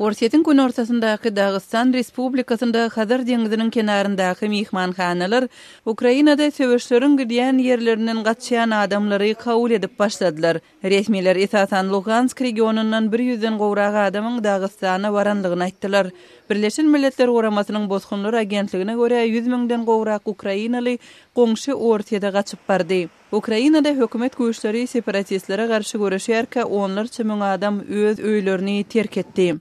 Orsýetiň günortasyndaky Dagystan Respublikasynda Hazar deňziniň kenaryndaky myhmanhanalar Ukrainada söweşleriň gidýän ýerlerinden gaçýan adamlary kabul edip başladylar. Resmiler esasan Lugansk regionyndan bir ýüzden gowrak adamyň Dagystana baranlygyny aýtdylar. Birleşen Milletler Guramasynyň Bosgunlar agentligine görä, 100 müňden gowrak ukrainaly goňşy Orsýete gaçyp bardy. Ukrainada hökümet güýçleri separatistlere garşy göreşýärkä onlarça müň adam öz öýlerini terk etdi.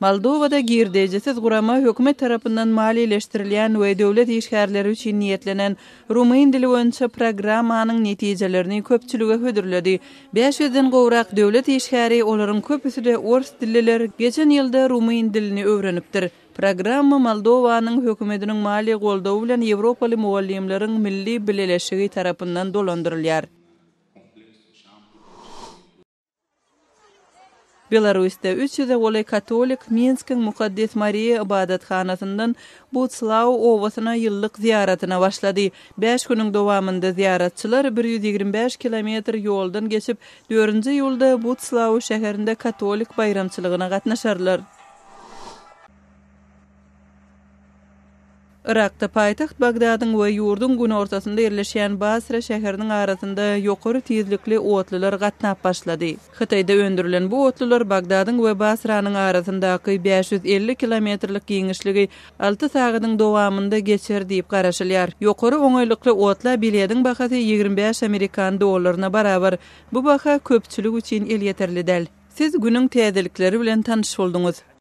Moldowada girdejisiz gurama hökümet tarapyndan maliýeleşdirilýän we döwlet işgärleri üçin niýetlenen rumyn dili boýunça programmanyň netijelerini köpçülige hödürledi. Bäş ýüzden gowrak döwlet işgäri, olaryň köpüsi-de ors dilliler, geçen ýylda rumyn dilini öwrenipdir. Programma Moldowanyň hökümetiniň maliýe goldawy bilen Ýewropaly mugallymlaryň milli bileleşigi tarapyndan dolandyrylýar. Belarusda üç ýüze golaý katolik Minskiň Mukaddes Mariýa ybadathanasyndan Butslau obasyna ýyllyk zyýaratyna başlady. Bäş günüň dowamynda zyýaratçylar 125 kilometr ýoldan geçip, dördünji iýulda Butslau şäherinde katolik baýramçylygyna gatnaşarlar. Yrakda paýtagt Bagdadyň we ýurduň günortasynda ýerleşýän Basra şäheriniň arasynda ýokary tizlikli otlular gatnap başlady. Hytaýda öndürilen bu otlular Bagdadyň we Basranyň arasyndaky 550 kilometrlik giňişligi alty sagadyň dowamynda geçer diýip garaşylýar. Ýokary oňaýlykly otla bilediň bahasy 25 amerikan dollaryna barabar. Bu baha köpçülik üçin elýeterli däl. Siz günüň täzelikleri bilen tanyş bolduňyz.